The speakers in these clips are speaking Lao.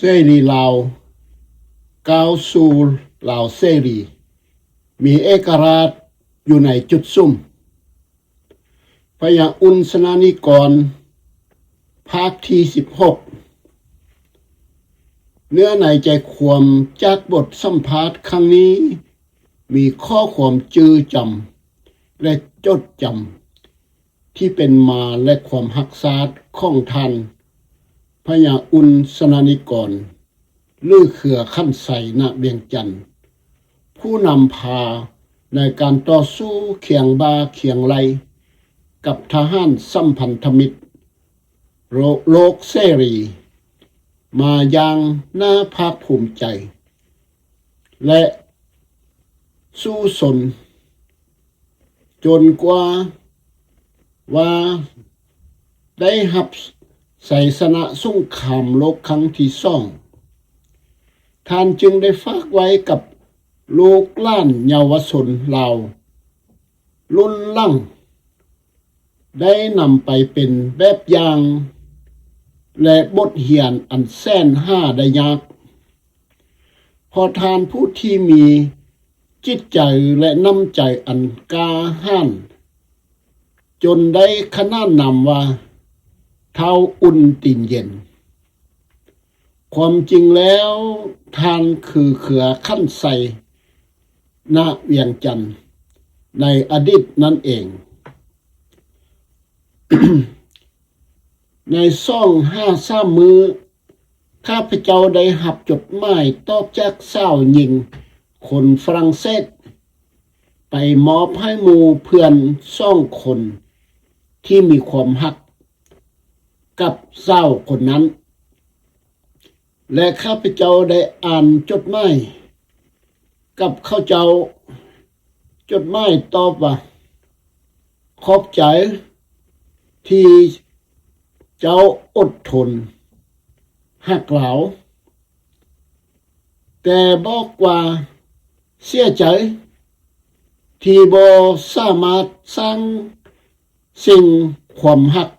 ເສລີລາວ ກ້າວສູ່ລາວເສລີ ມີເອກະລາດຢູ່ໃນຈຸດສຸມ. ພະຍາອຸ່ນ ສະນານິກອນ ພາກທີສິບຫົກ. ເນື້ອໃນໃຈຄວາມຈາກບົດສຳພາດຄັ້ງນີ້ ມີຂໍ້ຄວາມຈື່ຈຳ ແລະ ຈົດຈຳ ທີ່ເປັນມາ ແລະ ຄວາມຮັກຊາດຂອງທ່ານ ພະຍາອຸ່ນ ສະນານິກອນ ຫຼື ເຄືອຂັນໄຊ ນະວຽງຈັນ, ຜູ້ນຳພາໃນການຕໍ່ສູ້ຄຽງບ່າຄຽງໄຫຼ່ກັບທະຫານສຳພັນທະມິດໂລ- ໂລກເສລີ ມາຢ່າງໜ້າພາກພູມໃຈ ແລະ ສູ້ຊົນ ຈົນກວ່າວ່າໄດ້ຮັບໄຊຊະນະສົງຄາມໂລກຄັ້ງທີສອງ. ທ່ານຈຶ່ງໄດ້ຝາກໄວ້ກັບລູກຫຼານເຍົາວະຊົນລາວລຸ້ນຫຼັງ ໄດ້ນຳໄປເປັນແບບຢ່າງ ແລະ ບົດຮຽນອັນແສນຫາໄດ້ຍາກ. ເພາະທ່ານຜູ້ທີ່ມີຈິດໃຈ ແລະ ນ້ຳໃຈອັນກ້າຫານ ຈົນໄດ້ຂະໜານນາມວ່າ ທ້າວອຸ່ນຕີນເຢັນ. ຄວາມຈິງແລ້ວ ທ່ານຄືເຄືອຂັນໄຊ ນະວຽງຈັນ ໃນອະດີດນັ້ນເອງ. ໃນສອງຫາສາມມື້ ຂ້າພະເຈົ້າໄດ້ຮັບຈົດໝາຍຕອບຈາກສາວຍິງຄົນຝຣັ່ງເສດ ໄປມອບໃຫ້ໝູ່ເພື່ອນສອງຄົນທີ່ມີຄວາມຮັກກັບສາວຄົນນັ້ນ ແລະ ຂ້າພະເຈົ້າໄດ້ອ່ານຈົດໝາຍກັບເຂົາເຈົ້າ. ຈົດໝາຍຕອບວ່າ ຂອບໃຈທີ່ເຈົ້າອົດທົນຮັກລາວ, ແຕ່ບອກວ່າເສຍໃຈທີ່ບໍ່ສາມາດສ້າງສິ່ງຄວາມຮັກ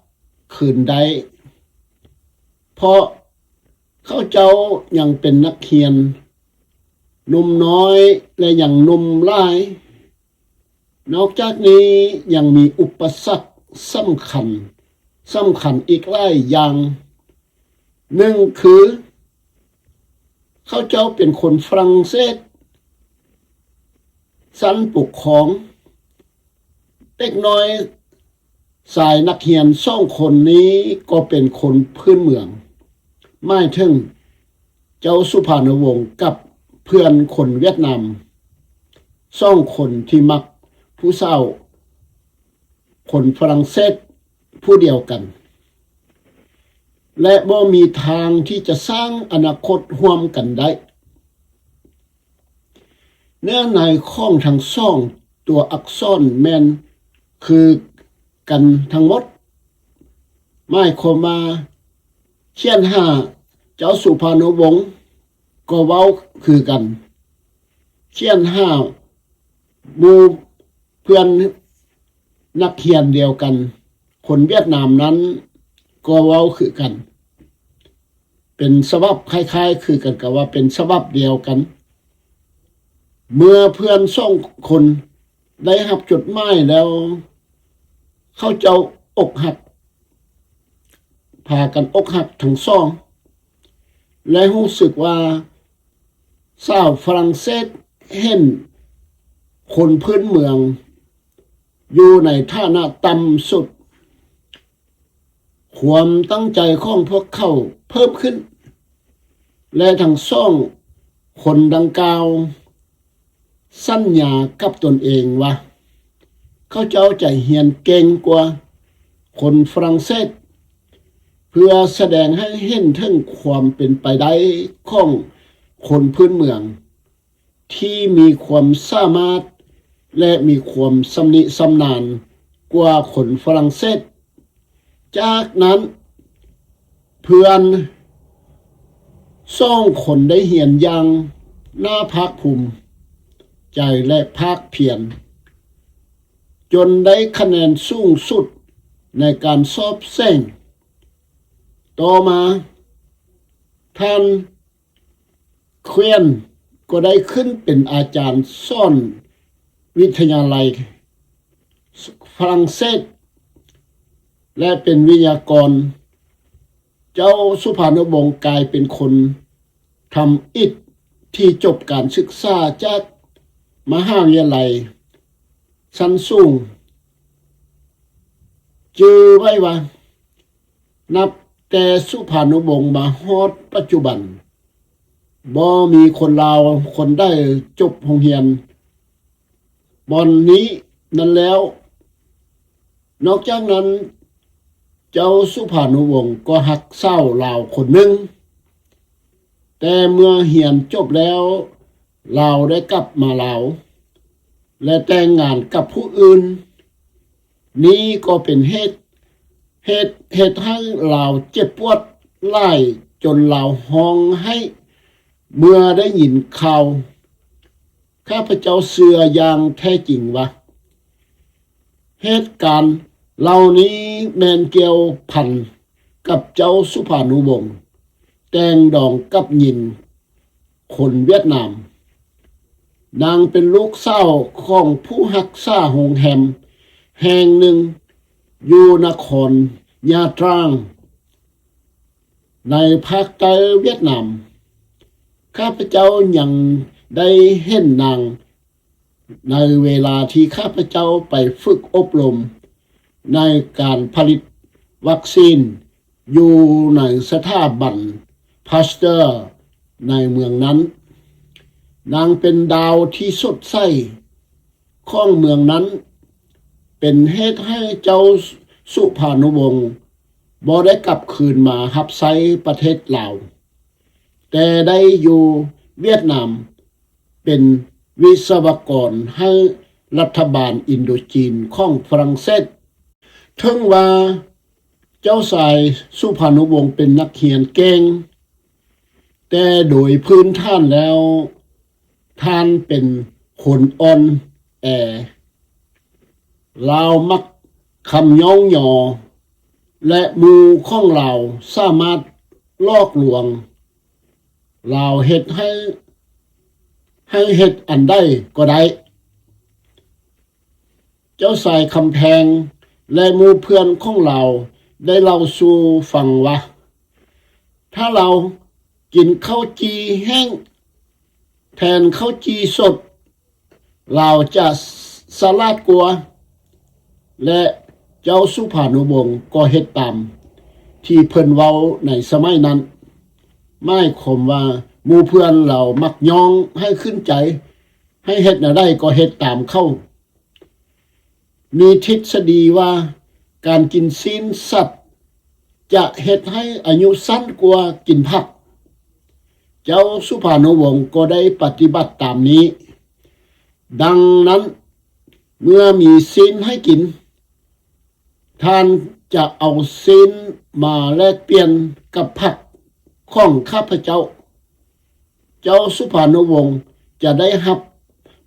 ຄືນໄດ້, ເພາະເຂົາເຈົ້າຍັງເປັນນັກຮຽນໜຸ່ມນ້ອຍ ແລະ ຍັງໜຸ່ມຫຼາຍ. ນອກຈາກນີ້ຍັງມີອຸປະສັກສຳຄັນ, ສຳຄັນອີກຫຼາຍຢ່າງ. ໜຶ່ງຄື ເຂົາເຈົ້າເປັນຄົນຝຣັ່ງເສດຊັ້ນປົກຄອງ. ເດັກນ້ອຍຊາຍນັກຮຽນສອງຄົນນີ້ກໍເປັນຄົນພື້ນເມືອງ, ໝາຍເຖິງເຈົ້າສຸພານຸວົງກັບເພື່ອນຄົນຫວຽດນາມສອງຄົນທີ່ມັກຜູ້ສາວຄົນຝຣັ່ງເສດຜູ້ດຽວກັນ ແລະ ບໍ່ມີທາງທີ່ຈະສ້າງອະນາຄົດຮ່ວມກັນໄດ້. ເນື້ອໃນຂອງທັງສອງຕົວອັກສອນແມ່ນຄືກັນທັງໝົດ, ໝາຍຄວາມວ່າຂຽນຫາເຈົ້າສຸພານຸວົງກໍເວົ້າຄືກັນ, ຂຽນຫາໝູ່ເພື່ອນນັກຮຽນດຽວກັນ ຄົນຫວຽດນາມນັ້ນກໍເວົ້າຄືກັນ. ເປັນສະບັບຄ້າຍໆຄືກັນກັບວ່າເປັນສະບັບດຽວກັນ. ເມື່ອເພື່ອນສອງຄົນໄດ້ຮັບຈົດໝາຍແລ້ວ ເຂົາເຈົ້າອົກຫັກ, ພາກັນອົກຫັກທັງສອງ ແລະ ຮູ້ສຶກວ່າສາວຝຣັ່ງເສດເຫັນຄົນພື້ນເມືອງ ຢູ່ໃນຖານະຕ່ຳສຸດ, ຄວາມຕັ້ງໃຈຂອງພວກເຂົາເພີ່ມຂຶ້ນ ແລະ ທັງສອງຄົນດັ່ງກ່າວສັນຍາກັບຕົນເອງວ່າ ເຂົາເຈົ້າຈະຮຽນເກັ່ງກວ່າຄົນຝຣັ່ງເສດ ເພື່ອສະແດງໃຫ້ເຫັນເຖິງຄວາມເປັນໄປໄດ້ຂອງຄົນພື້ນເມືອງ ທີ່ມີຄວາມສາມາດ ແລະ ມີຄວາມຊຳນິຊຳນານກວ່າຄົນຝຣັ່ງເສດ. ຈາກນັ້ນ ເພື່ອນສອງຄົນໄດ້ຮຽນຢ່າງໜ້າພາກພູມໃຈ ແລະ ພາກພຽນ ຈົນໄດ້ຄະແນນສູງສຸດໃນການສອບເສັງ. ຕໍ່ມາ ທ່ານ Quine ກໍໄດ້ຂຶ້ນເປັນອາຈານສອນວິທະຍາໄລຝຣັ່ງເສດ ແລະ ເປັນວິທະຍາກອນ. ເຈົ້າສຸພານຸວົງກາຍເປັນຄົນທຳອິດທີ່ຈົບການສຶກສາຈາກມະຫາວິທະຍາໄລຊັ້ນສູງ. ຈື່ໄວ້ວ່າ ນັບແຕ່ສຸພານຸວົງມາຮອດປັດຈຸບັນ, ບໍ່ມີຄົນລາວຄົນໃດຈົບໂຮງຮຽນບ່ອນນີ້ນັ້ນແລ້ວ. ນອກຈາກນັ້ນ, ເຈົ້າສຸພານຸວົງກໍຮັກສາວລາວຄົນໜຶ່ງ, ແຕ່ເມື່ອຮຽນຈົບແລ້ວ, ລາວໄດ້ກັບມາລາວ ແລະ ແຕ່ງງານກັບຜູ້ອື່ນ. ນີ້ກໍເປັນເຫດ, ເຫດ, ເຫດໃຫ້ລາວເຈັບປວດຫຼາຍຈົນລາວຮ້ອງໄຫ້ເມື່ອໄດ້ຍິນຂ່າວ. ຂ້າພະເຈົ້າເຊື່ອຢ່າງແທ້ຈິງວ່າ ເຫດການເຫຼົ່ານີ້ແມ່ນກ່ຽວພັນກັບເຈົ້າສຸພານຸວົງແຕ່ງດອງກັບຍິງຄົນຫວຽດນາມ. ນາງເປັນລູກສາວຂອງຜູ້ຮັກສາໂຮງແຮມແຫ່ງໜຶ່ງຢູ່ນະຄອນຍາຕຣາງ ໃນພາກໃຕ້ຫວຽດນາມ. ຂ້າພະເຈົ້າຍັງໄດ້ເຫັນນາງໃນເວລາທີ່ຂ້າພະເຈົ້າໄປຝຶກອົບຮົມໃນການຜະລິດວັກຊີນຢູ່ໃນສະຖາບັນ Pasteur ໃນເມືອງນັ້ນ. ນາງເປັນດາວທີ່ສົດໃສຂອງເມືອງນັ້ນ, ເປັນເຫດໃຫ້ເຈົ້າສຸພານຸວົງບໍ່ໄດ້ກັບຄືນມາຮັບໃຊ້ປະເທດລາວ, ແຕ່ໄດ້ຢູ່ຫວຽດນາມເປັນວິສະວະກອນໃຫ້ລັດຖະບານອິນໂດຈີນຂອງຝຣັ່ງເສດ. ເຖິງວ່າເຈົ້າຊາຍສຸພານຸວົງເປັນນັກຮຽນເກັ່ງ, ແຕ່ໂດຍພື້ນຖານແລ້ວ ທ່ານເປັນຄົນອ່ອນແອ, ລາວມັກຄຳຍ້ອງຍໍ ແລະ ໝູ່ຂອງລາວສາມາດຫຼອກລວງລາວເຮັດໃຫ້, ໃຫ້ເຮັດອັນໃດກໍໄດ້. ເຈົ້າຊາຍຄຳແພງ ແລະ ໝູ່ເພື່ອນຂອງລາວໄດ້ເລົ່າສູ່ຟັງວ່າ ຖ້າລາວກິນເຂົ້າຈີ່ແຫ້ງແທນເຂົ້າຈີ່ສົດ, ລາວຈະສະຫຼາດກວ່າ. ແລະ ເຈົ້າສຸພານຸວົງກໍເຮັດຕາມທີ່ເພິ່ນເວົ້າໃນສະໄໝນັ້ນ, ໝາຍຄວາມວ່າໝູ່ເພື່ອນລາວມັກຍ້ອງໃຫ້ຂຶ້ນໃຈ, ໃຫ້ເຮັດແນວໃດກໍເຮັດຕາມເຂົາ. ມີທິດສະດີວ່າການກິນຊີ້ນສັດຈະເຮັດໃຫ້ອາຍຸສັ້ນກວ່າກິນຜັກ. ເຈົ້າສຸພານຸວົງກໍໄດ້ປະຕິບັດຕາມນີ້. ດັ່ງນັ້ນ, ເມື່ອມີຊີ້ນໃຫ້ກິນ, ທ່ານຈະເອົາຊີ້ນມາແລກປ່ຽນກັບຜັກຂອງຂ້າພະເຈົ້າ. ເຈົ້າສຸພານຸວົງຈະໄດ້ຮັບ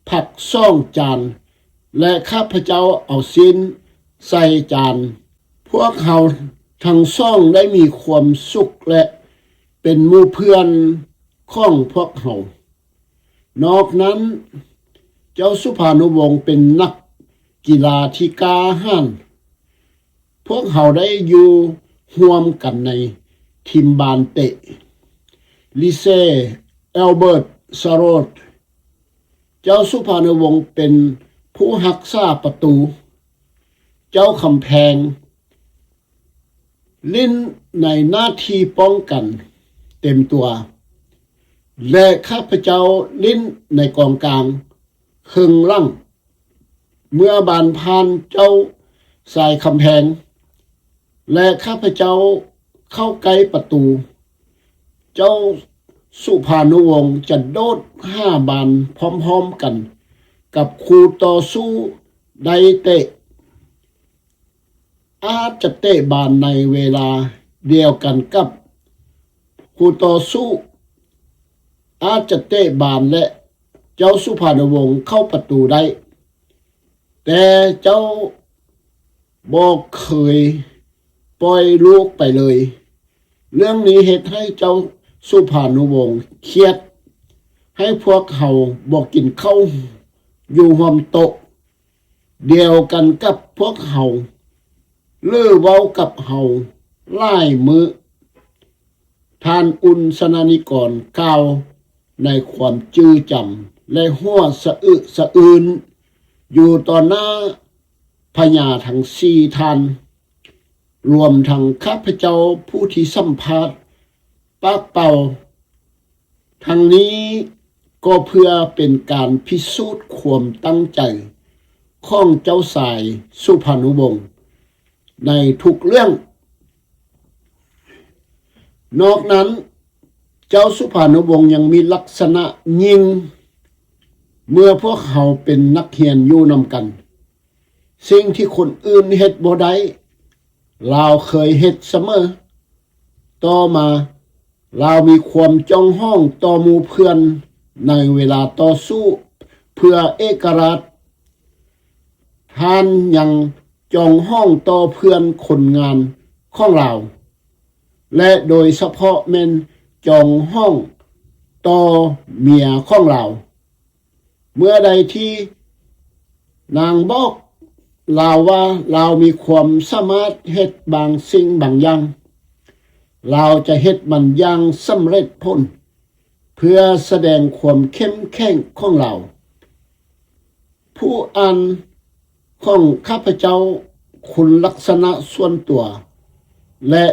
ຜັກສອງຈານ ແລະ ຂ້າພະເຈົ້າເອົາຊີ້ນໃສ່ຈານ. ພວກເຮົາທັງສອງໄດ້ມີຄວາມສຸກ ແລະ ເປັນໝູ່ເພື່ອນຂອງພວກເຮົາ. ນອກນັ້ນ, ເຈົ້າສຸພານຸວົງເປັນນັກກິລາທີ່ກ້າຫານ. ພວກເຮົາໄດ້ຢູ່ຮ່ວມກັນໃນທີມບານເຕະ Lycée Albert Sarraute. ເຈົ້າສຸພານຸວົງເປັນຜູ້ຮັກສາປະຕູ. ເຈົ້າຄຳແພງຫຼິ້ນໃນໜ້າທີ່ປ້ອງກັນເຕັມຕົວ ແລະ ຂ້າພະເຈົ້າຫຼິ້ນໃນກອງກາງເຄິ່ງຫຼັງ. ເມື່ອບານຜ່ານເຈົ້າຊາຍຄຳແພງ ແລະ ຂ້າພະເຈົ້າເຂົ້າໃກ້ປະຕູ, ເຈົ້າສຸພານຸວົງຈະໂດດຫາບານພ້ອມໆກັນກັບຄູ່ຕໍ່ສູ້ໄດ້ເຕະ. ອາດຈະເຕະບານໃນເວລາດຽວກັນກັບຄູ່ຕໍ່ສູ້, ອາດຈະເຕະບານ ແລະ ເຈົ້າສຸພານຸວົງເຂົ້າປະຕູໄດ້, ແຕ່ເຈົ້າບໍ່ເຄີຍປ່ອຍລູກໄປເລີຍ. ເລື່ອງນີ້ເຮັດໃຫ້ເຈົ້າ ສຸພານຸວົງຄຽດໃຫ້ພວກເຮົາບໍ່ກິນເຂົ້າຢູ່ຮ່ວມໂຕະດຽວກັນກັບພວກເຮົາ ຫຼືເວົ້າກັບເຮົາຫຼາຍມື້. ທ່ານອຸນສະນານິກອນກ່າວໃນຄວາມຈື່ຈຳ ແລະ ຫົວສະອຶສະອືນຢູ່ຕໍ່ໜ້າພະຍາທັງສີ່ທ່ານ, ລວມທັງຂ້າພະເຈົ້າຜູ້ທີ່ສຳພາດປາກເປົ່າ. ທັງນີ້ກໍເພື່ອເປັນການພິສູດຄວາມຕັ້ງໃຈຂອງເຈົ້າຊາຍສຸພານຸວົງໃນທຸກເລື່ອງ. ນອກນັ້ນ, ເຈົ້າສຸພານຸວົງຍັງມີລັກສະນະຍິ່ງ ເມື່ອພວກເຮົາເປັນນັກຮຽນຢູ່ນຳກັນ, ສິ່ງທີ່ຄົນອື່ນເຮັດບໍ່ໄດ້, ລາວເຄີຍເຮັດສະເໝີ. ຕໍ່ມາ, ລາວມີຄວາມຈອງຫ້ອງຕໍ່ໝູ່ເພື່ອນໃນເວລາຕໍ່ສູ້ເພື່ອເອກະລາດ. ທ່ານຍັງຈອງຫ້ອງຕໍ່ເພື່ອນຄົນງານຂອງລາວ ແລະ ໂດຍສະເພາະແມ່ນຈອງຫ້ອງຕໍ່ເມຍຂອງລາວ. ເມື່ອໃດທີ່ນາງບອກລາວວ່າລາວມີຄວາມສາມາດເຮັດບາງສິ່ງບາງຢ່າງ, ລາວຈະເຮັດມັນຢ່າງສຳເລັດຜົນ ເພື່ອສະແດງຄວາມເຂັ້ມແຂງຂອງລາວ. ຜູ້ອ່ານຂອງຂ້າພະເຈົ້າ, ຄຸນລັກສະນະສ່ວນຕົວ ແລະ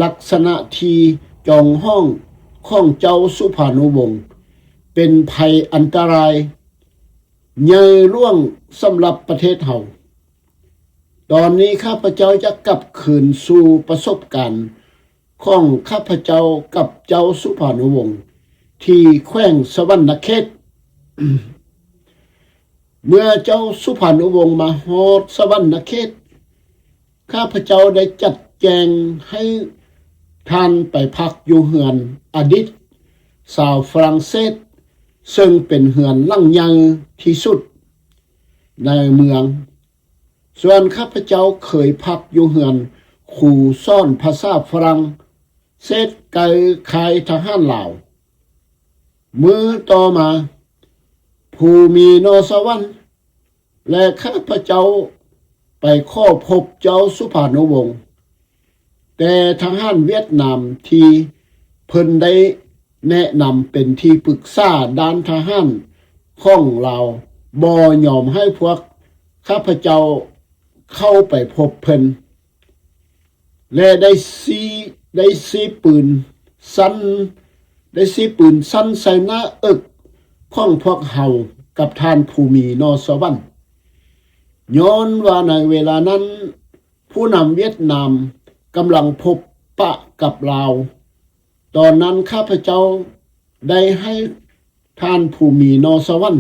ລັກສະນະທີ່ຈອງຫ້ອງຂອງເຈົ້າສຸພານຸວົງເປັນໄພອັນຕະລາຍໃຫຍ່ຫຼວງສຳລັບປະເທດເຮົາ. ຕອນນີ້ຂ້າພະເຈົ້າຈະກັບຄືນສູ່ປະສົບການຂອງຂ້າພະເຈົ້າກັບເຈົ້າສຸພານຸວົງທີ່ແຂວງສະຫວັນນະເຂດ. ເມື່ອເຈົ້າສຸພານຸວົງມາຮອດສະຫວັນນະເຂດ, ຂ້າພະເຈົ້າໄດ້ຈັດແຈງໃຫ້ທ່ານໄປພັກຢູ່ເຮືອນອະດີດຊາວຝຣັ່ງເສດ, ເຊິ່ງເປັນເຮືອນຫຼັງໃຫຍ່ທີ່ສຸດໃນເມືອງ. ສ່ວນຂ້າພະເຈົ້າເຄີຍພັກຢູ່ເຮືອນຄູສອນພາສາຝຣັ່ງເສດໃກ້ຄ້າຍທະຫານລາວ. ມື້ຕໍ່ມາ, ພູມີ ນໍສະຫວັນ ແລະ ຂ້າພະເຈົ້າໄປຂໍພົບເຈົ້າສຸພານຸວົງ, ແຕ່ທະຫານຫວຽດນາມທີ່ເພິ່ນໄດ້ແນະນຳເປັນທີ່ປຶກສາດ້ານທະຫານຂອງລາວບໍ່ຍອມໃຫ້ພວກຂ້າພະເຈົ້າເຂົ້າໄປພົບເພິ່ນ. ແລະ ໄດ້ຊີ້ ໄດ້ຊີ້ປືນສັ້ນ ໄດ້ຊີ້ປືນສັ້ນໃສ່ໜ້າເອິກຂອງພວກເຮົາກັບທ່ານພູມີ ນໍສະຫວັນ. ຍ້ອນວ່າໃນເວລານັ້ນ ຜູ້ນຳຫວຽດນາມກຳລັງພົບປະກັບລາວ. ຕອນນັ້ນຂ້າພະເຈົ້າໄດ້ໃຫ້ທ່ານພູມີ ນໍສະຫວັນ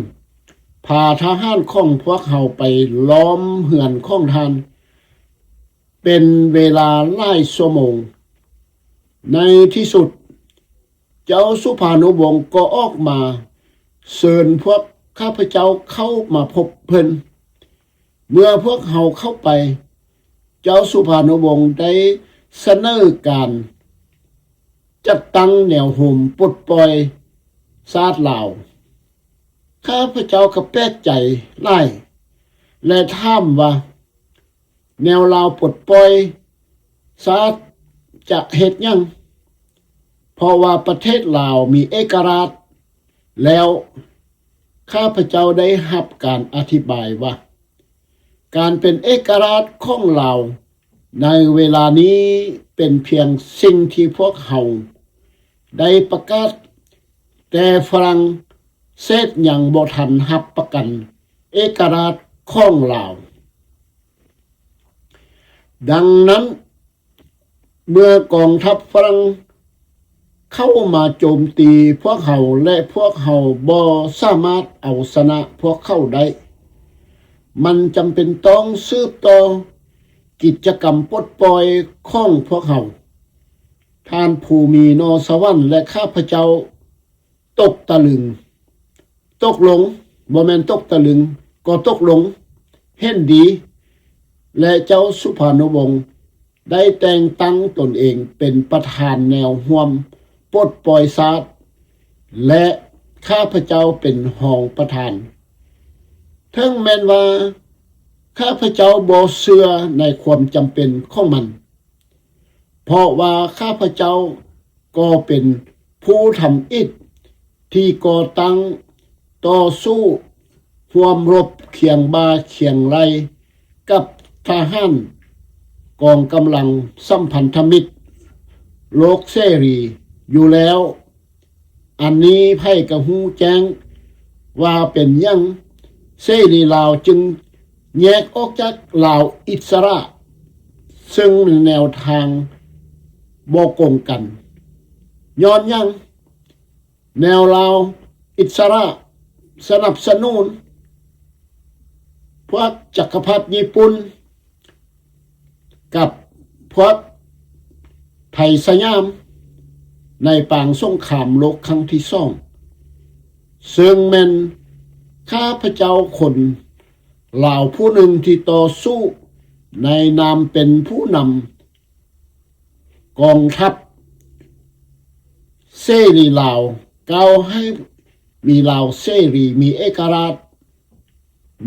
ພາທະຫານຂອງພວກເຮົາໄປລ້ອມເຮືອນຂອງທ່ານ ເປັນເວລາຫຼາຍຊົ່ວໂມງ. ໃນທີ່ສຸດ, ເຈົ້າສຸພານຸວົງກໍອອກມາເຊີນພວກຂ້າພະເຈົ້າເຂົ້າມາພົບເພິ່ນ. ເມື່ອພວກເຮົາເຂົ້າໄປ, ເຈົ້າສຸພານຸວົງໄດ້ສະເໜີການຈັດຕັ້ງແນວໂຮມປົດປ່ອຍຊາດລາວ. ຂ້າພະເຈົ້າກໍແປກໃຈຫຼາຍ ແລະ ຖາມວ່າ ແນວລາວປົດປ່ອຍຊາດຈະເຮັດຫຍັງ? ເພາະວ່າປະເທດລາວມີເອກະລາດແລ້ວ. ຂ້າພະເຈົ້າໄດ້ຮັບການອະທິບາຍວ່າ ການເປັນເອກະລາດຂອງລາວໃນເວລານີ້ເປັນພຽງສິ່ງທີ່ພວກເຮົາໄດ້ປະກາດ, ແຕ່ຝຣັ່ງເສດຍັງບໍ່ທັນຮັບປະກັນເອກະລາດຂອງລາວ. ດັ່ງນັ້ນ, ເມື່ອກອງທັບຝຣັ່ງເຂົ້າມາໂຈມຕີພວກເຮົາ ແລະ ພວກເຮົາບໍ່ສາມາດເອົາຊະນະພວກເຂົາໄດ້, ມັນຈຳເປັນຕ້ອງສືບຕໍ່ກິດຈະກຳປົດປ່ອຍຂອງພວກເຮົາ. ທ່ານພູມີ ນໍສະຫວັນ ແລະ ຂ້າພະເຈົ້າຕົກຕະລຶງ. ຕົກລົງ, ບໍ່ແມ່ນຕົກຕະລຶງ, ກໍຕົກລົງ, ເຫັນດີ ແລະ ເຈົ້າສຸພານຸວົງໄດ້ແຕ່ງຕັ້ງຕົນເອງເປັນປະທານແນວຮ່ວມ ປົດປ່ອຍຊາດ ແລະ ຂ້າພະເຈົ້າເປັນຮອງປະທານ. ເຖິງແມ່ນວ່າຂ້າພະເຈົ້າບໍ່ເຊື່ອໃນຄວາມຈຳເປັນຂອງມັນ, ເພາະວ່າຂ້າພະເຈົ້າກໍເປັນຜູ້ທຳອິດທີ່ກໍ່ຕັ້ງຕໍ່ສູ້ຮ່ວມລົບຄຽງບ່າຄຽງໄຫຼ່ກັບທະຫານກອງກຳລັງສຳພັນທະມິດໂລກເສລີຢູ່ແລ້ວ. ອັນນີ້ໃຜກໍຮູ້ແຈ້ງວ່າເປັນຫຍັງເສລີລາວຈຶ່ງແຍກອອກຈາກລາວອິດສະຫຼະ, ເຊິ່ງແນວທາງບໍ່ກົງກັນ. ຍ້ອນຫຍັງ? ແນວລາວອິດສະຫຼະສະໜັບສະໜູນພວກຈັກກະພັດຍີ່ປຸ່ນ ກັບພວກໄທສະຫຍາມໃນປາງສົງຄາມໂລກຄັ້ງທີສອງ, ເຊິ່ງແມ່ນຂ້າພະເຈົ້າຄົນລາວຜູ້ໜຶ່ງທີ່ຕໍ່ສູ້ໃນນາມເປັນຜູ້ນຳກອງທັບເສລີລາວ, ກ່າວໃຫ້ມີລາວເສລີ, ມີເອກະລາດ,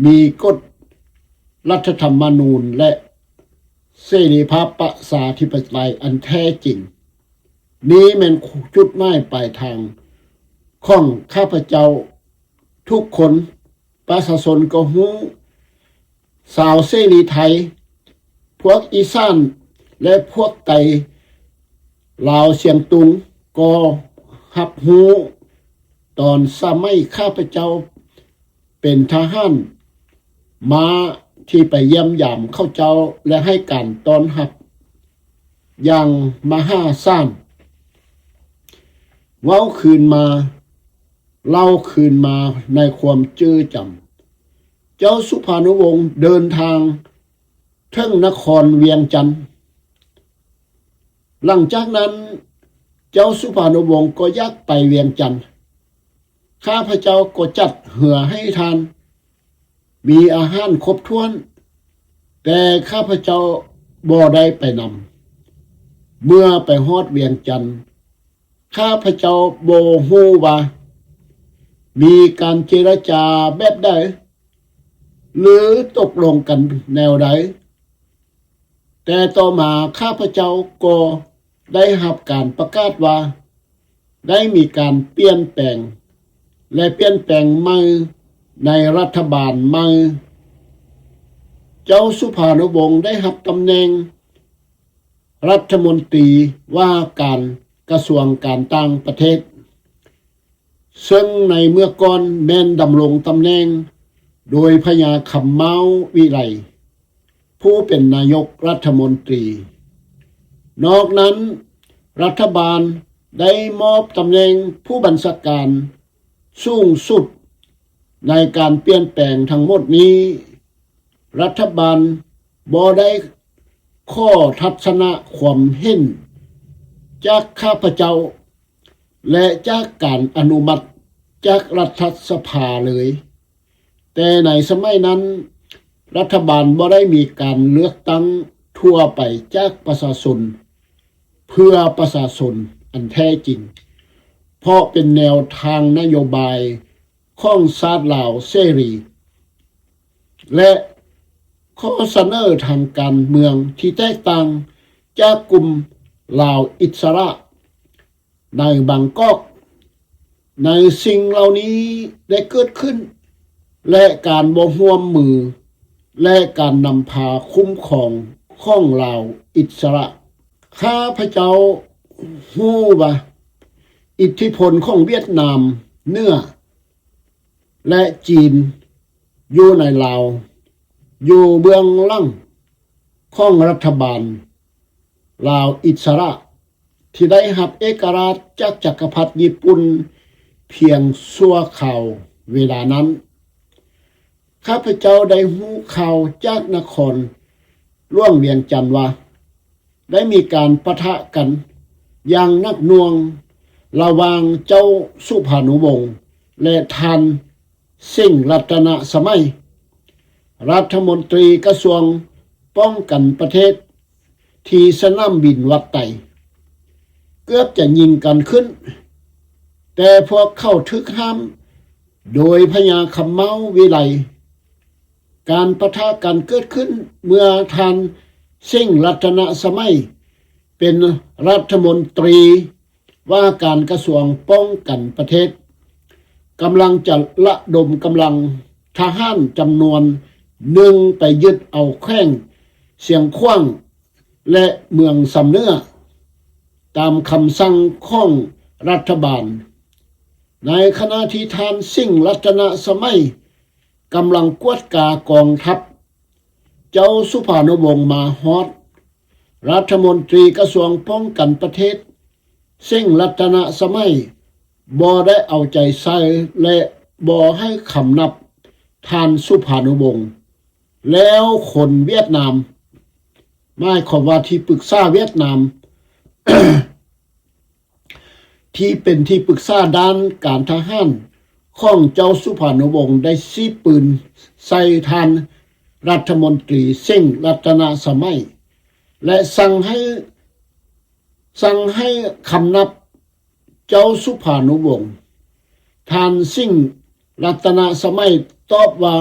ມີກົດລັດຖະທຳມະນູນ ແລະ ເສລີພາບປະຊາທິປະໄຕອັນແທ້ຈິງ. ນີ້ແມ່ນຈຸດໝາຍປາຍທາງຂອງຂ້າພະເຈົ້າທຸກຄົນ. ປະຊາຊົນກໍຮູ້, ຊາວເສລີໄທ, ພວກອີສານ ແລະ ພວກໄຕລາວຊຽງຕຸງກໍຮັບຮູ້. ຕອນສະໄໝຂ້າພະເຈົ້າເປັນທະຫານມ້າທີ່ໄປຢ້ຽມຢາມເຂົາເຈົ້າ ແລະ ໃຫ້ການຕ້ອນຮັບຢ່າງມະຫາສານ. ເວົ້າຄືນມາ, ເລົ່າຄືນມາໃນຄວາມຈື່ຈຳ, ເຈົ້າສຸພານຸວົງເດີນທາງເຖິງນະຄອນວຽງຈັນ. ຫຼັງຈາກນັ້ນ ເຈົ້າສຸພານຸວົງກໍຢາກໄປວຽງຈັນ. ຂ້າພະເຈົ້າກໍຈັດເຮືອໃຫ້ທ່ານ, ມີອາຫານຄົບຖ້ວນ, ແຕ່ຂ້າພະເຈົ້າບໍ່ໄດ້ໄປນຳ. ເມື່ອໄປຮອດວຽງຈັນ, ຂ້າພະເຈົ້າບໍ່ຮູ້ວ່າມີການເຈລະຈາແບບໃດ ຫຼື ຕົກລົງກັນແນວໃດ. ແຕ່ຕໍ່ມາຂ້າພະເຈົ້າກໍໄດ້ຮັບການປະກາດວ່າ ໄດ້ມີການປ່ຽນແປງ ແລະ ປ່ຽນແປງໃໝ່ໃນລັດຖະບານໃໝ່. ເຈົ້າສຸພານຸວົງໄດ້ຮັບຕຳແໜ່ງລັດຖະມົນຕີວ່າການກະຊວງການຕ່າງປະເທດ, ເຊິ່ງໃນເມື່ອກ່ອນແມ່ນດຳລົງຕຳແໜ່ງໂດຍພະຍາຄຳເມົ້າວິໄລ ຜູ້ເປັນນາຍົກລັດຖະມົນຕີ. ນອກນັ້ນ, ລັດຖະບານໄດ້ມອບຕຳແໜ່ງຜູ້ບັນຊາການສູງສຸດໃນການປ່ຽນແປງທັງໝົດນີ້. ລັດຖະບານບໍ່ໄດ້ຂໍທັດສະນະຄວາມເຫັນຈາກຂ້າພະເຈົ້າ ແລະ ຈາກການອະນຸມັດຈາກລັດຖະສະພາເລີຍ. ແຕ່ໃນສະໄໝນັ້ນ, ລັດຖະບານບໍ່ໄດ້ມີການເລືອກຕັ້ງທົ່ວໄປຈາກປະຊາຊົນ ເພື່ອປະຊາຊົນອັນແທ້ຈິງ, ເພາະເປັນແນວທາງນະໂຍບາຍຂອງຊາດລາວເສລີ ແລະ ຂໍ້ສະເໜີທາງການເມືອງທີ່ແຕກຕ່າງຈາກກຸ່ມລາວອິດສະຫຼະ ໃນບາງກອກ. ໃນສິ່ງເຫຼົ່ານີ້ໄດ້ເກີດຂຶ້ນ ແລະ ການບໍ່ຮ່ວມມື ແລະ ການນຳພາຄຸ້ມຄອງຂອງລາວອິດສະຫຼະ. ຂ້າພະເຈົ້າຮູ້ວ່າອິດທິພົນຂອງຫວຽດນາມເໜືອ ແລະ ຈີນຢູ່ໃນລາວ ຢູ່ເບື້ອງຫຼັງຂອງລັດຖະບານລາວອິດສະຫຼະ ທີ່ໄດ້ຮັບເອກະລາດຈາກຈັກກະພັດຍີ່ປຸ່ນພຽງຊົ່ວຄາວເວລານັ້ນ. ຂ້າພະເຈົ້າໄດ້ຮູ້ຂ່າວຈາກນະຄອນຫຼວງວຽງຈັນວ່າ ໄດ້ມີການປະທະກັນຢ່າງໜັກໜ່ວງລະຫວ່າງເຈົ້າສຸພານຸວົງ ແລະ ທ່ານ ເສັງລັດຕະນະສະໄໝ, ລັດຖະມົນຕີກະຊວງປ້ອງກັນປະເທດທີ່ສະໜາມບິນວັດໄຕ. ເກືອບຈະຍິງກັນຂຶ້ນ, ແຕ່ພວກເຂົາຖືກຫ້າມໂດຍພະຍາຄຳເມົາວິໄລ. ການປະທະກັນເກີດຂຶ້ນເມື່ອທ່ານ ເສັງ ລັດຕະນະສະໄໝ ເປັນລັດຖະມົນຕີວ່າການກະຊວງປ້ອງກັນປະເທດ, ກຳລັງຈະລະດົມກຳລັງທະຫານຈຳນວນໜຶ່ງໄປຍຶດເອົາແຂວງຊຽງຂວາງ ແລະ ເມືອງຊຳເໜືອ ຕາມຄຳສັ່ງຂອງລັດຖະບານ. ໃນຂະນະທີ່ທ່ານ ເສັງ ລັດຕະນະສະໄໝ ກຳລັງກວດກາກອງທັບ, ເຈົ້າສຸພານຸວົງມາຮອດ. ລັດຖະມົນຕີກະຊວງປ້ອງກັນປະເທດ ເສັງ ລັດຕະນະສະໄໝ ບໍ່ໄດ້ເອົາໃຈໃສ່ ແລະ ບໍ່ໃຫ້ຄຳນັບທ່ານສຸພານຸວົງ. ແລ້ວຄົນຫວຽດນາມ, ໝາຍຄວາມວ່າທີ່ປຶກສາຫວຽດນາມ ທີ່ເປັນທີ່ປຶກສາດ້ານການທະຫານຂອງເຈົ້າສຸພານຸວົງ ໄດ້ສີບປືນໃສ່ທ່ານລັດຖະມົນຕີ ເສັງ ລັດຕະນະສະໄໝ ແລະ ສັ່ງໃຫ້ ສັ່ງໃຫ້ຄຳນັບເຈົ້າສຸພານຸວົງ. ທ່ານ ເສັງ ລັດຕະນະສະໄໝ ຕອບວ່າ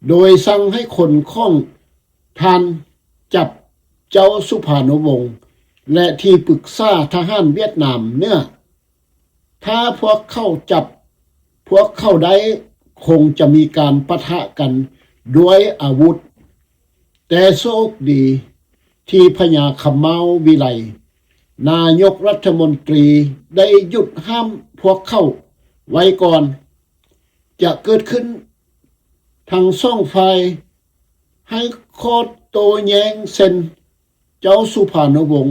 ໂດຍສັ່ງໃຫ້ຄົນຂອງທ່ານຈັບເຈົ້າສຸພານຸວົງ ແລະ ທີ່ປຶກສາທະຫານຫວຽດນາມເໜືອ. ຖ້າພວກເຂົາຈັບພວກເຂົາໄດ້, ຄົງຈະມີການປະທະກັນດ້ວຍອາວຸດ. ແຕ່ໂຊກດີທີ່ພະຍາຄຳເມົາວິໄລ ນາຍົກລັດຖະມົນຕີ ໄດ້ຢຸດຫ້າມພວກເຂົາໄວ້ກ່ອນ. ຈະເກີດຂຶ້ນທັງສອງຝ່າຍໃຫ້ຂໍ້ໂຕ້ແຍ້ງເຊັ່ນ ເຈົ້າສຸພານຸວົງ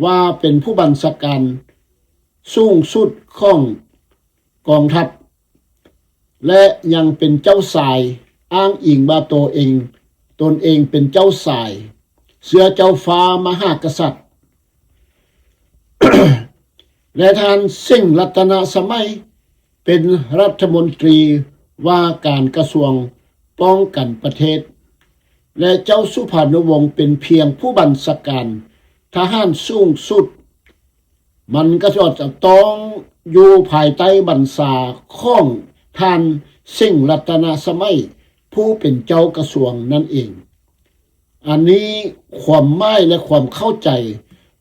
ວ່າເປັນຜູ້ບັນຊາການສູງສຸດຂອງກອງທັບ ແລະ ຍັງເປັນເຈົ້າຊາຍ, ອ້າງອີງວ່າໂຕເອງ, ຕົນເອງເປັນເຈົ້າຊາຍ, ເຊື້ອເຈົ້າຟ້າມະຫາກະສັດ. ແລະ ທ່ານ ເສັງ ລັດຕະນະສະໄໝ ເປັນລັດຖະມົນຕີວ່າການກະຊວງປ້ອງກັນປະເທດ ແລະ ເຈົ້າສຸພານຸວົງເປັນພຽງຜູ້ບັນຊາການທະຫານສູງສຸດ. ມັນກໍຈະຕ້ອງຢູ່ພາຍໃຕ້ບັນຊາຂອງທ່ານ ເສັງ ລັດຕະນະສະໄໝ ຜູ້ເປັນເຈົ້າກະຊວງນັ້ນເອງ. ອັນນີ້ຄວາມໝາຍ ແລະ ຄວາມເຂົ້າໃຈ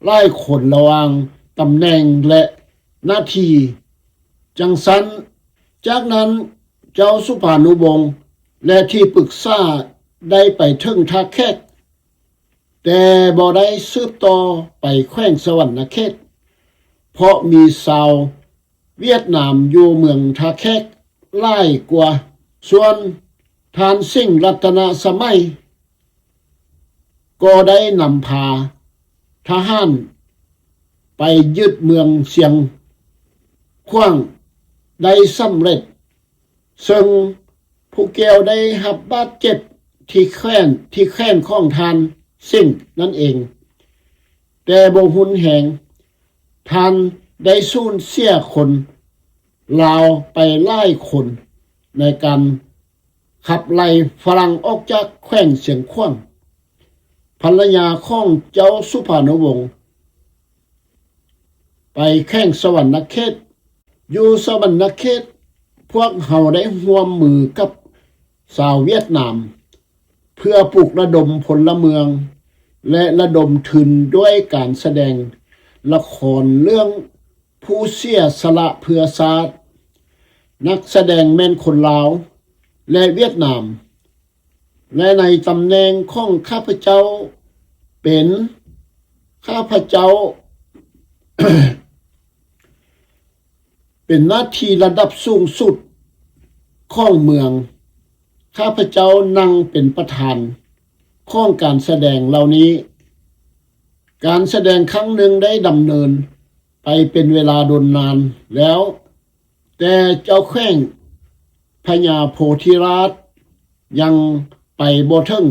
ຫຼາຍຄົນລະຫວ່າງຕຳແໜ່ງ ແລະ ໜ້າທີ່. ຈັ່ງຊັ້ນ, ຈາກນັ້ນເຈົ້າສຸພານຸວົງ ແລະ ທີ່ປຶກສາໄດ້ໄປເຖິງທ່າແຂກ, ແຕ່ບໍ່ໄດ້ສືບຕໍ່ໄປແຂວງສະຫວັນນະເຂດ, ເພາະມີຊາວຫວຽດນາມຢູ່ເມືອງທ່າແຂກຫຼາຍກວ່າ. ສ່ວນທ່ານ ເສັງ ລັດຕະນະສະໄໝ ກໍໄດ້ນຳພາທະຫານໄປຍຶດເມືອງຊຽງຂວາງໄດ້ສຳເລັດ, ເຊິ່ງຜູ້ກ່ຽວໄດ້ຮັບບາດເຈັບທີ່ແຂນ, ທີ່ແຂນຂອງທ່ານ ເສັງ ນັ້ນເອງ, ແຕ່ບໍ່ຮຸນແຮງ. ທ່ານໄດ້ສູນເສຍຄົນລາວໄປຫຼາຍຄົນໃນການຂັບໄລ່ຝຣັ່ງອອກຈາກແຂວງຊຽງຂວາງ. ພັນລະຍາຂອງເຈົ້າສຸພານຸວົງໄປແຂວງສະຫວັນນະເຂດ. ຢູ່ສະຫວັນນະເຂດ, ພວກເຮົາໄດ້ຮ່ວມມືກັບຊາວຫວຽດນາມ ເພື່ອປຸກລະດົມພົນລະເມືອງ ແລະ ລະດົມທຶນດ້ວຍການສະແດງລະຄອນເລື່ອງຜູ້ເສຍສະຫຼະເພື່ອຊາດ. ນັກສະແດງແມ່ນຄົນລາວ ແລະ ຫວຽດນາມ, ແລະ ໃນຕຳແໜ່ງຂອງຂ້າພະເຈົ້າເປັນ, ຂ້າພະເຈົ້າ ເປັນໜ້າທີ່ລະດັບສູງສຸດຂອງເມືອງ. ຂ້າພະເຈົ້ານັ່ງເປັນປະທານຂອງການສະແດງເຫຼົ່ານີ້. ການສະແດງຄັ້ງໜຶ່ງໄດ້ດຳເນີນໄປເປັນເວລາດົນນານແລ້ວ, ແຕ່ເຈົ້າແຂວງພະຍາໂພທິລາດຍັງໄປບໍ່ເຖິງ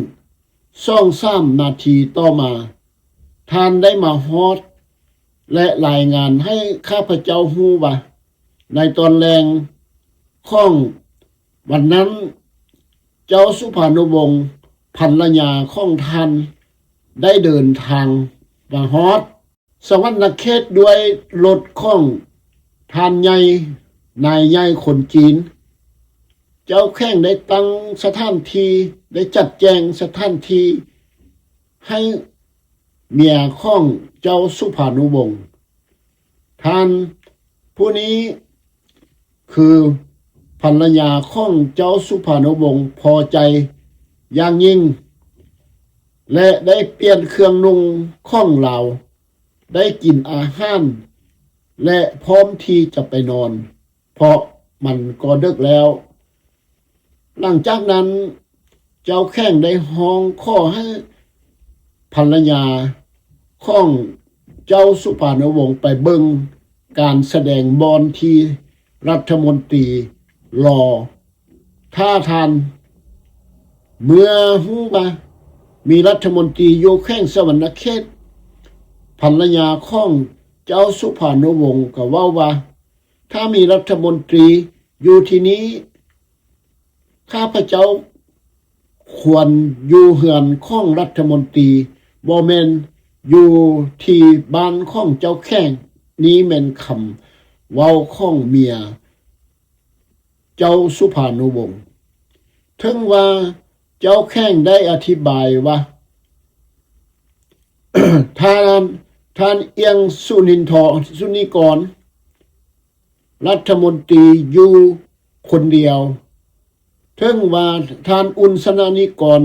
ສອງສາມນາທີຕໍ່ມາ, ທ່ານໄດ້ມາຮອດ ແລະ ລາຍງານໃຫ້ຂ້າພະເຈົ້າຮູ້ວ່າ ໃນຕອນແລງຂອງວັນນັ້ນ, ເຈົ້າສຸພານຸວົງ ພັນລະຍາຂອງທ່ານ ໄດ້ເດີນທາງມາຮອດ. ສະຫວັນນະເຂດດ້ວຍລົດຂອງທ່ານໃຫຍ່ ນາຍໃຫຍ່ຄົນຈີນ. ເຈົ້າແຂວງໄດ້ຕັ້ງສະຖານທີ່, ໄດ້ຈັດແຈງສະຖານທີ່ໃຫ້ເມຍຂອງເຈົ້າສຸພານຸວົງ. ທ່ານຜູ້ນີ້ຄືພັນລະຍາຂອງເຈົ້າສຸພານຸວົງພໍໃຈຢ່າງຍິ່ງ ແລະ ໄດ້ປ່ຽນເຄື່ອງນຸ່ງຂອງລາວ, ໄດ້ກິນອາຫານ ແລະ ພ້ອມທີ່ຈະໄປນອນ, ເພາະມັນກໍເດິກແລ້ວ. ຫຼັງຈາກນັ້ນ ເຈົ້າແຂວງໄດ້ຮ້ອງຂໍໃຫ້ພັນລະຍາຂອງເຈົ້າສຸພານຸວົງໄປເບິ່ງການສະແດງບ່ອນທີ່ລັດຖະມົນຕີລໍຖ້າທ່ານ. ເມື່ອຮູ້ວ່າມີລັດຖະມົນຕີຢູ່ແຂວງສະຫວັນນະເຂດ, ພັນລະຍາຂອງເຈົ້າສຸພານຸວົງກໍເວົ້າວ່າ, ຖ້າມີລັດຖະມົນຕີຢູ່ທີ່ນີ້, ຂ້າພະເຈົ້າຄວນຢູ່ເຮືອນຂອງລັດຖະມົນຕີ, ບໍ່ແມ່ນຢູ່ທີ່ບ້ານຂອງເຈົ້າແຂວງ. ນີ້ແມ່ນຄຳເວົ້າຂອງເມຍເຈົ້າສຸພານຸວົງ. ເຖິງວ່າເຈົ້າແຂວງໄດ້ອະທິບາຍວ່າ ທ່ານ, ທ່ານ ອຽງ ສຸນິນທອນ, ສຸນິກອນ, ລັດຖະມົນຕີຢູ່ຄົນດຽວ. ເຖິງວ່າທ່ານ ອຸ່ນ ຊະນະນິກອນ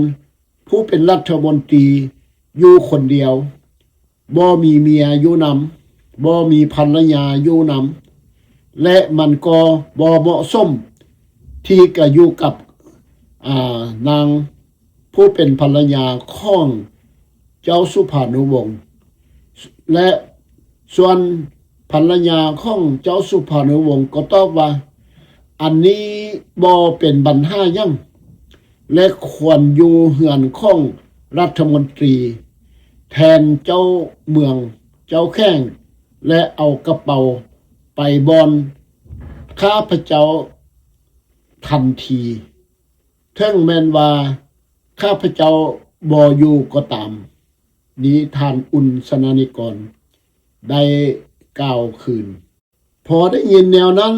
ຜູ້ເປັນລັດຖະມົນຕີຢູ່ຄົນດຽວ, ບໍ່ມີເມຍຢູ່ນຳ, ບໍ່ມີພັນລະຍາຢູ່ນຳ, ແລະ ມັນກໍບໍ່ເໝາະສົມທີ່ຈະຢູ່ກັບ, ອາ, ນາງ ຜູ້ເປັນພັນລະຍາຂອງເຈົ້າສຸພານຸວົງ ແລະ ສ່ວນພັນລະຍາຂອງເຈົ້າສຸພານຸວົງກໍຕອບວ່າ, ອັນນີ້ບໍ່ເປັນບັນຫາຫຍັງ ແລະ ຄວນຢູ່ເຮືອນຂອງລັດຖະມົນຕີແທນເຈົ້າເມືອງ, ເຈົ້າແຂວງ ແລະ ເອົາກະເປົາໄປບ່ອນຂ້າພະເຈົ້າທັນທີ. ເຖິງແມ່ນວ່າຂ້າພະເຈົ້າບໍ່ຢູ່ກໍຕາມ, ນີ້ທ່ານ ອຸ່ນ ຊະນະນິກອນ ໄດ້ກ່າວຄືນ. ພໍໄດ້ຍິນແນວນັ້ນ,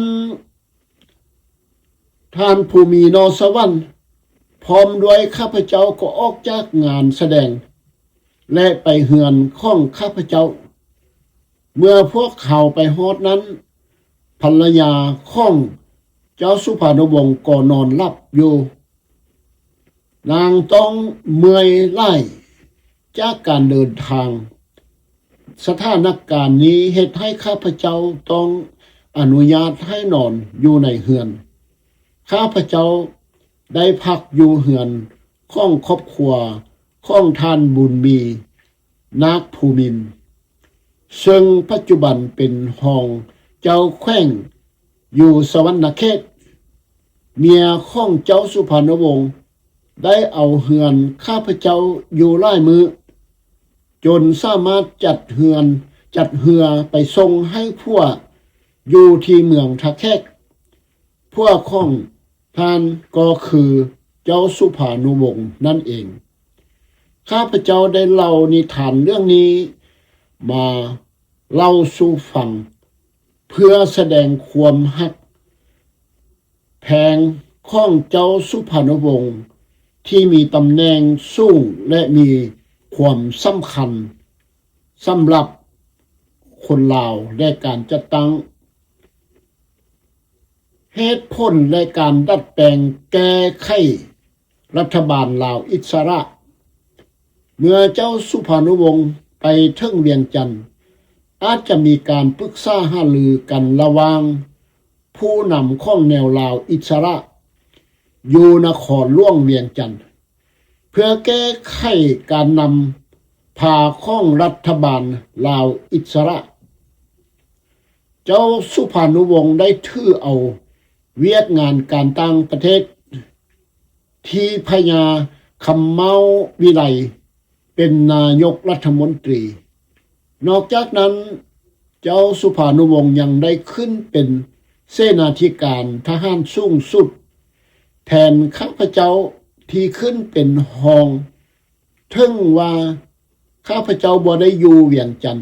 ທ່ານ ພູມີ ໜໍສະຫວັນ ພ້ອມດ້ວຍຂ້າພະເຈົ້າກໍອອກຈາກງານສະແດງ ແລະ ໄປເຮືອນຂອງຂ້າພະເຈົ້າ. ເມື່ອພວກເຮົາໄປຮອດນັ້ນ, ພັນລະຍາຂອງເຈົ້າສຸພານຸວົງກໍນອນຫຼັບຢູ່. ນາງຕ້ອງເມື່ອຍຫຼາຍຈາກການເດີນທາງ. ສະຖານະການນີ້ເຮັດໃຫ້ຂ້າພະເຈົ້າຕ້ອງອະນຸຍາດໃຫ້ນອນຢູ່ໃນເຮືອນ. ຂ້າພະເຈົ້າໄດ້ພັກຢູ່ເຮືອນຂອງຄອບຄົວຂອງທ່ານ ບຸນມີ ນາກພູມິນ, ເຊິ່ງປັດຈຸບັນເປັນຮອງເຈົ້າແຂວງຢູ່ສະຫວັນນະເຂດ. ເມຍຂອງເຈົ້າສຸພານຸວົງໄດ້ເອົາເຮືອນຂ້າພະເຈົ້າຢູ່ຫຼາຍມື້, ຈົນສາມາດຈັດເຮືອນ, ຈັດເຮືອໄປສົ່ງໃຫ້ຜົວຢູ່ທີ່ເມືອງທ່າແຂກ. ຜົວຂອງທ່ານກໍຄືເຈົ້າສຸພານຸວົງນັ້ນເອງ. ຂ້າພະເຈົ້າໄດ້ເລົ່ານິທານເລື່ອງນີ້ມາເລົ່າສູ່ຟັງ ເພື່ອສະແດງຄວາມຮັກແພງຂອງເຈົ້າສຸພານຸວົງທີ່ມີຕຳແໜ່ງສູງ ແລະ ມີຄວາມສຳຄັນສຳລັບຄົນລາວ ແລະ ການຈັດຕັ້ງ ເຫດຜົນ ແລະ ການດັດແປງແກ້ໄຂລັດຖະບານລາວອິດສະຫຼະ. ເມື່ອເຈົ້າສຸພານຸວົງໄປເຖິງວຽງຈັນ, ອາດຈະມີການປຶກສາຫາລືກັນລະຫວ່າງຜູ້ນຳຂອງແນວລາວອິດສະຫຼະຢູ່ນະຄອນຫຼວງວຽງຈັນ ເພື່ອແກ້ໄຂການນຳພາຂອງລັດຖະບານລາວອິດສະຫຼະ. ເຈົ້າສຸພານຸວົງໄດ້ຖືເອົາວຽກງານການຕ່າງປະເທດທີ່ພະຍາຄຳເມົາວິໄລເປັນນາຍົກລັດຖະມົນຕີ. ນອກຈາກນັ້ນ, ເຈົ້າສຸພານຸວົງຍັງໄດ້ຂຶ້ນເປັນເສນາທິການທະຫານສູງສຸດແທນຂ້າພະເຈົ້າທີ່ຂຶ້ນເປັນຮອງ. ເຖິງວ່າຂ້າພະເຈົ້າບໍ່ໄດ້ຢູ່ວຽງຈັນ,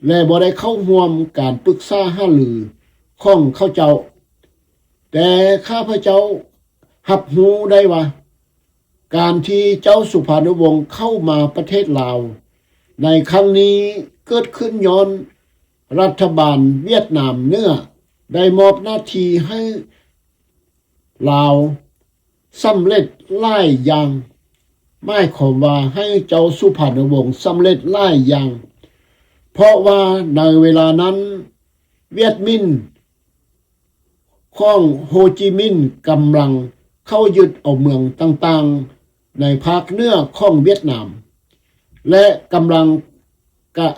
ແລະ ບໍ່ໄດ້ເຂົ້າຮ່ວມການປຶກສາຫາລືຂອງເຂົາເຈົ້າ. ແຕ່ຂ້າພະເຈົ້າຮັບຮູ້ໄດ້ວ່າ ການທີ່ເຈົ້າສຸພານຸວົງເຂົ້າມາປະເທດລາວໃນຄັ້ງນີ້ ເກີດຂຶ້ນຍ້ອນລັດຖະບານຫວຽດນາມເໜືອໄດ້ມອບໜ້າທີ່ໃຫ້ລາວສຳເລັດຫຼາຍຢ່າງ, ໝາຍຄວາມວ່າໃຫ້ເຈົ້າສຸພານຸວົງສຳເລັດຫຼາຍຢ່າງ, ເພາະວ່າໃນເວລານັ້ນ ຫວຽດມິນ ຂອງໂຮຈິມິນກຳລັງເຂົ້າຍຶດເອົາເມືອງຕ່າງໆໃນພາກເໜືອຂອງຫວຽດນາມ ແລະ ກຳລັງກະ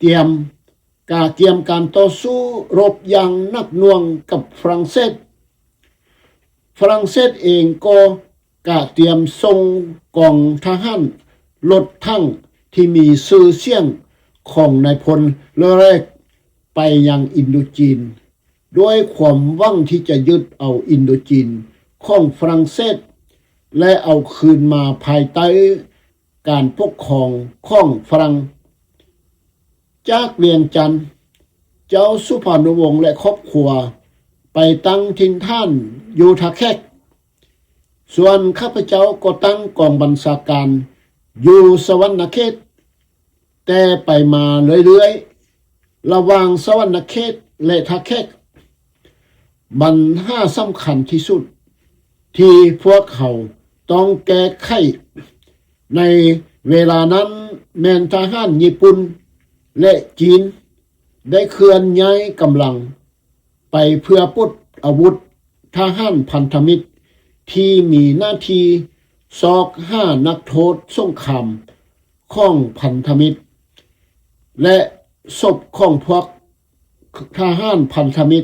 ຕຽມ ກະກຽມການຕໍ່ສູ້ລົບຢ່າງໜັກໜ່ວງກັບຝຣັ່ງເສດ. ຝຣັ່ງເສດເອງກໍກະຕຽມສົ່ງກອງທະຫານລົດຖັງທີ່ມີຊື່ສຽງຂອງນາຍພົນເລີແຣັກ ໄປຍັງອິນໂດຈີນ ດ້ວຍຄວາມຫວັງທີ່ຈະຍຶດເອົາອິນໂດຈີນຂອງຝຣັ່ງເສດ ແລະ ເອົາຄືນມາພາຍໃຕ້ການປົກຄອງຂອງຝຣັ່ງ. ຈາກວຽງຈັນ, ເຈົ້າສຸພານຸວົງ ແລະ ຄອບຄົວໄປຕັ້ງຖິ່ນຖານຢູ່ທ່າແຂກ, ສ່ວນຂ້າພະເຈົ້າກໍຕັ້ງກອງບັນຊາການຢູ່ສະຫວັນນະເຂດ. ແຕ່ໄປມາເລື້ອຍໆ ລະຫວ່າງສະຫວັນນະເຂດ ແລະ ທ່າແຂກ, ບັນຫາສຳຄັນທີ່ສຸດທີ່ພວກເຮົາຕ້ອງແກ້ໄຂໃນເວລານັ້ນແມ່ນທະຫານຍີ່ປຸ່ນ ແລະ ຈີນ ໄດ້ເຄື່ອນຍ້າຍກຳລັງ ໄປເພື່ອປົດອາວຸດທະຫານພັນທະມິດທີ່ມີໜ້າທີ່ຊອກຫານັກໂທດສົງຄາມຂອງພັນທະມິດ ແລະ ສົບຂອງພວກທະຫານພັນທະມິດ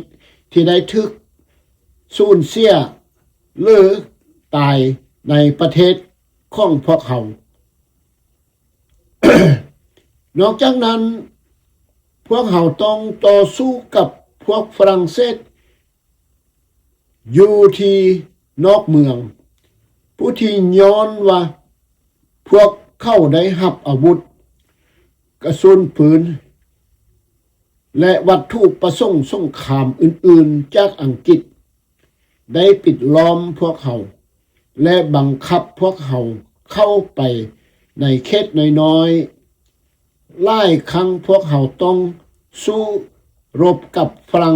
ທີ່ໄດ້ຖືກສູນເສຍ ຫຼື ຕາຍໃນປະເທດຂອງພວກເຮົາ. ນອກຈາກນັ້ນ, ພວກເຮົາຕ້ອງຕໍ່ສູ້ກັບພວກຝຣັ່ງເສດຢູ່ທີ່ນອກເມືອງ, ຜູ້ທີ່ຍ້ອນວ່າພວກເຂົາໄດ້ຮັບອາວຸດ, ກະສຸນປືນ ແລະ ວັດຖຸປະສົງສົງຄາມອື່ນໆຈາກອັງກິດ ໄດ້ປິດລ້ອມພວກເຮົາ ແລະ ບັງຄັບພວກເຮົາເຂົ້າໄປໃນເຂດນ້ອຍໆ. ຫຼາຍຄັ້ງພວກເຮົາຕ້ອງສູ້ລົບກັບຝຣັ່ງ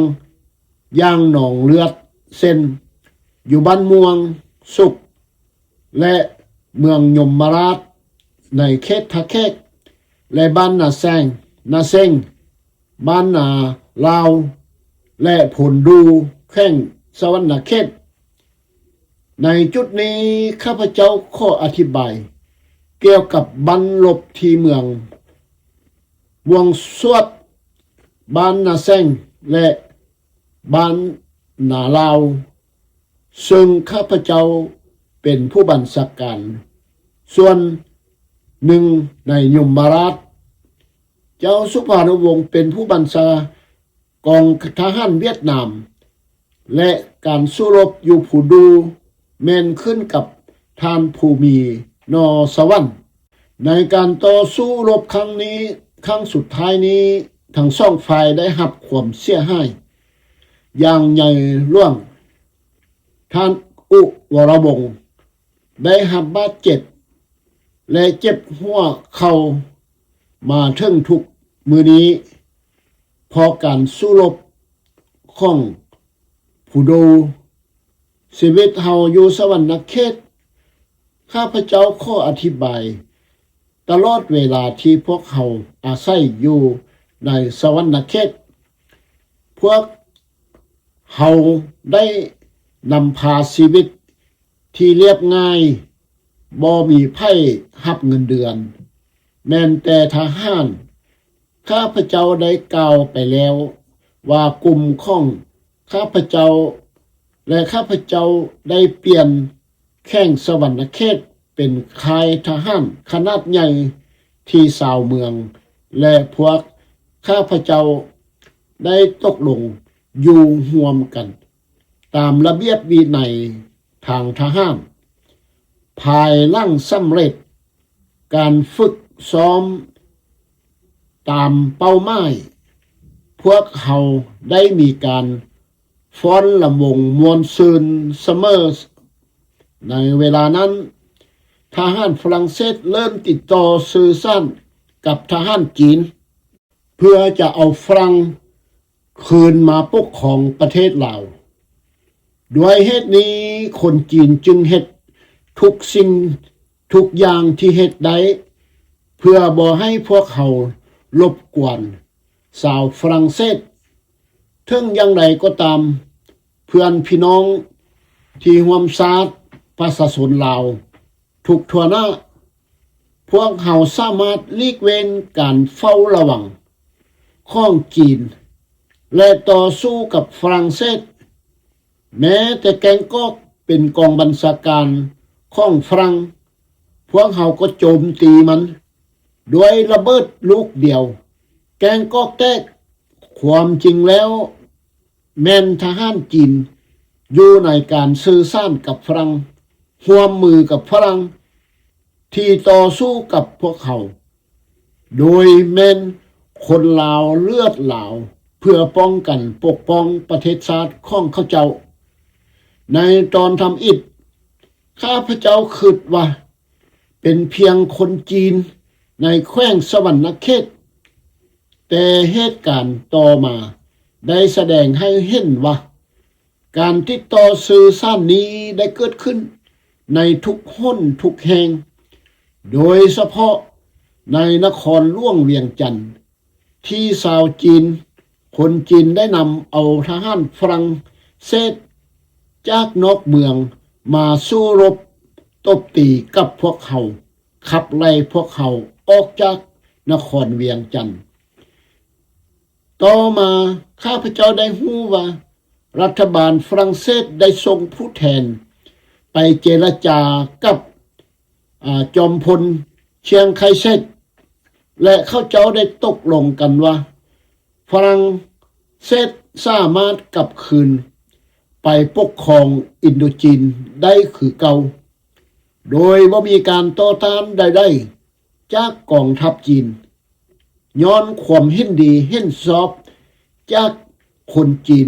ຢ່າງນອງເລືອດ, ເຊັ່ນ ຢູ່ບ້ານມ່ວງສຸກ ແລະ ເມືອງຍົມມະລາດ ໃນເຂດທ່າແຂກ ແລະ ບ້ານນາແຊງ, ນາເຊັງ, ບ້ານນາລາວ ແລະ ໂພນດູ ແຂວງສະຫວັນນະເຂດ. ໃນຈຸດນີ້ ຂ້າພະເຈົ້າຂໍອະທິບາຍກ່ຽວກັບບັ້ນລົບທີ່ເມືອງ ວງສວດ, ບ້ານນາແຊງ ແລະ ບ້ານນາລາວ ເຊິ່ງຂ້າພະເຈົ້າເປັນຜູ້ບັນຊາການສ່ວນໜຶ່ງໃນຍົມມະລາດ. ເຈົ້າສຸພານຸວົງເປັນຜູ້ບັນຊາກອງທະຫານຫວຽດນາມ ແລະ ການສູ້ລົບຢູ່ພູດູແມ່ນຂຶ້ນກັບທ່ານພູມີ ໜໍ່ສະຫວັນ. ໃນການຕໍ່ສູ້ລົບຄັ້ງນີ້, ຄັ້ງສຸດທ້າຍນີ້, ທັງສອງຝ່າຍໄດ້ຮັບຄວາມເສຍຫາຍຢ່າງໃຫຍ່ຫຼວງ. ທ່ານອຸວໍລະວົງ ໄດ້ຮັບບາດເຈັບ ແລະ ເຈັບຫົວເຂົ່າມາເຖິງທຸກມື້ນີ້ ເພາະການສູ້ລົບຂອງພູດູ. ຊີວິດເຮົາຢູ່ສະຫວັນນະເຂດ, ຂ້າພະເຈົ້າຂໍອະທິບາຍ ຕະຫຼອດເວລາທີ່ພວກເຮົາອາໄສຢູ່ໃນສະຫວັນນະເຂດ, ພວກເຮົາໄດ້ນຳພາຊີວິດທີ່ລຽບງ່າຍ, ບໍ່ມີໃຜຮັບເງິນເດືອນ, ແມ່ນແຕ່ທະຫານ. ຂ້າພະເຈົ້າໄດ້ກ່າວໄປແລ້ວວ່າ ກຸ່ມຂອງຂ້າພະເຈົ້າ ແລະ ຂ້າພະເຈົ້າໄດ້ປ່ຽນແຂວງສະຫວັນນະເຂດເປັນຄ້າຍທະຫານຂະໜາດໃຫຍ່ທີ່ຊາວເມືອງ ແລະ ພວກຂ້າພະເຈົ້າໄດ້ຕົກລົງຢູ່ຮ່ວມກັນຕາມລະບຽບວິໄນທາງທະຫານ. ພາຍຫຼັງສຳເລັດການຝຶກຊ້ອມຕາມເປົ້າໝາຍ ພວກເຮົາໄດ້ມີການຟ້ອນລຳວົງມ່ວນຊື່ນສະເໝີ. ໃນເວລານັ້ນ, ທະຫານຝຣັ່ງເສດເລີ່ມຕິດຕໍ່ສື່ສານກັບທະຫານຈີນ ເພື່ອຈະເອົາຝຣັ່ງຄືນມາປົກຄອງປະເທດລາວ. ດ້ວຍເຫດນີ້, ຄົນຈີນຈຶ່ງເຮັດທຸກສິ່ງທຸກຢ່າງທີ່ເຮັດໄດ້ ເພື່ອບໍ່ໃຫ້ພວກເຮົາລົບກວນຊາວຝຣັ່ງເສດ. ເຖິງຢ່າງໃດກໍຕາມ, ເພື່ອນພີ່ນ້ອງທີ່ຮ່ວມຊາດ, ປະຊາຊົນລາວທຸກທົ່ວໜ້າ, ພວກເຮົາສາມາດຫຼີກເວັ້ນການເຝົ້າລະວັງຂອງຈີນ ແລະ ຕໍ່ສູ້ກັບຝຣັ່ງເສດ. ແມ້ແຕ່ແກ້ງກອກເປັນກອງບັນຊາການຂອງຝຣັ່ງ, ພວກເຮົາກໍໂຈມຕີມັນດ້ວຍລະເບີດລູກດຽວ, ແກ້ງກອກແຕກ. ຄວາມຈິງແລ້ວ ແມ່ນທະຫານຈີນຢູ່ໃນການສື່ສານກັບຝຣັ່ງ, ຮ່ວມມືກັບຝຣັ່ງທີ່ຕໍ່ສູ້ກັບພວກເຮົາ, ໂດຍແມ່ນຄົນລາວເລືອດລາວ ເພື່ອປ້ອງກັນປົກປ້ອງປະເທດຊາດຂອງເຂົາເຈົ້າ. ໃນຕອນທຳອິດ, ຂ້າພະເຈົ້າຄິດວ່າເປັນພຽງຄົນຈີນໃນແຂວງສະຫວັນນະເຂດ, ແຕ່ເຫດການຕໍ່ມາໄດ້ສະແດງໃຫ້ເຫັນວ່າ ການຕິດຕໍ່ສື່ສານນີ້ໄດ້ເກີດຂຶ້ນໃນທຸກຫົນທຸກແຫ່ງ, ໂດຍສະເພາະໃນນະຄອນຫຼວງວຽງຈັນ ທີ່ຊາວຈີນ, ຄົນຈີນໄດ້ນຳເອົາທະຫານຝຣັ່ງເສດຈາກນອກເມືອງມາສູ້ລົບຕົບຕີກັບພວກເຮົາ, ຂັບໄລ່ພວກເຮົາອອກຈາກນະຄອນວຽງຈັນ. ຕໍ່ມາ ຂ້າພະເຈົ້າໄດ້ຮູ້ວ່າ ລັດຖະບານຝຣັ່ງເສດໄດ້ສົ່ງຜູ້ແທນໄປເຈລະຈາກັບ ອາ ຈອມພົນຊຽງໄຄເຊັກ ແລະ ເຂົາເຈົ້າໄດ້ຕົກລົງກັນວ່າ ຝຣັ່ງເສດສາມາດກັບຄືນໄປປົກຄອງອິນໂດຈີນໄດ້ຄືເກົ່າ ໂດຍບໍ່ມີການຕໍ່ຕ້ານໃດໆຈາກກອງທັບຈີນ. ຍ້ອນຄວາມເຫັນດີເຫັນຊອບຈາກຄົນຈີນ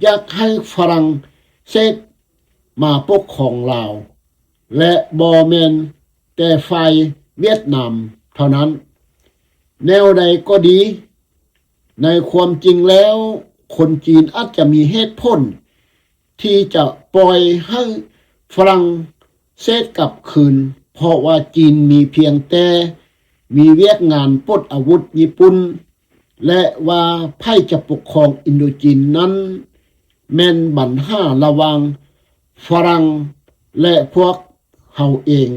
ຢາກໃຫ້ຝຣັ່ງເສດມາປົກຄອງລາວ ແລະ ບໍ່ແມ່ນແຕ່ຝ່າຍຫວຽດນາມເທົ່ານັ້ນ. ແນວໃດກໍດີ, ໃນຄວາມຈິງແລ້ວ, ຄົນຈີນອາດຈະມີເຫດຜົນ ທີ່ຈະປ່ອຍໃຫ້ຝຣັ່ງເສດກັບຄືນ, ເພາະວ່າຈີນມີພຽງແຕ່ມີວຽກງານປົດອາວຸດຍີ່ປຸ່ນ ແລະ ວ່າໃຜຈະປົກຄອງອິນໂດຈີນນັ້ນ ແມ່ນບັນຫາລະຫວ່າງຝຣັ່ງ ແລະ ພວກເຮົາເອງ,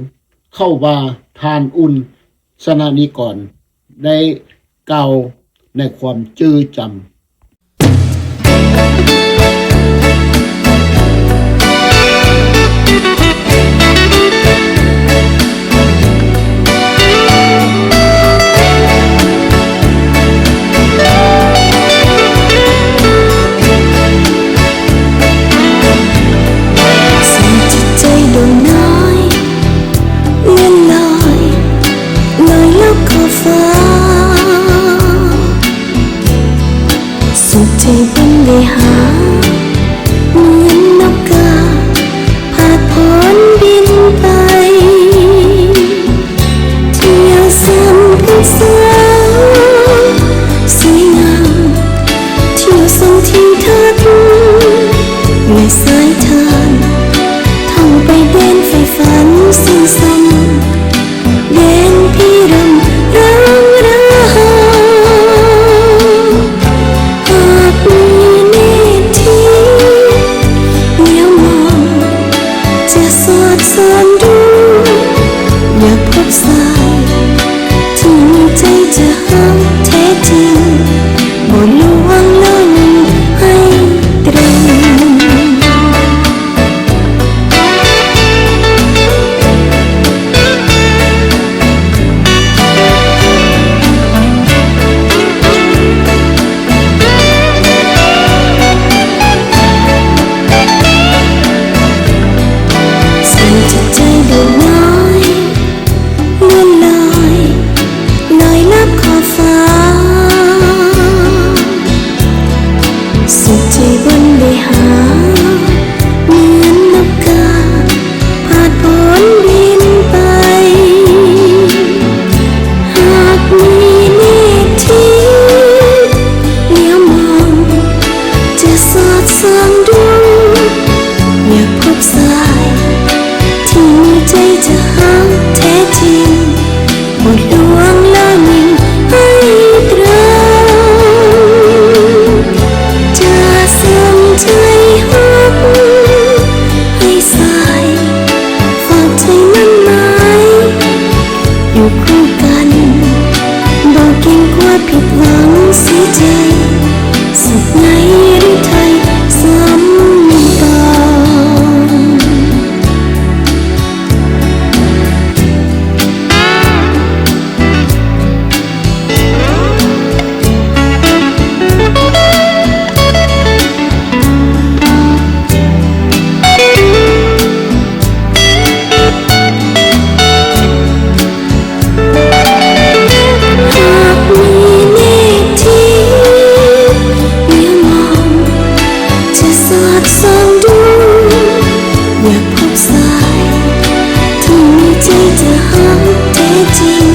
ເຂົາວ່າ. ທ່ານ ອຸ່ນ ສະນະນິກອນ ໄດ້ກ່າວໃນຄວາມຈື່ຈຳ. ອາດສ່ອງດູ ຢາກພົບຊາຍທີ່ມີໃຈຈະຮັກແທ້ຈິງ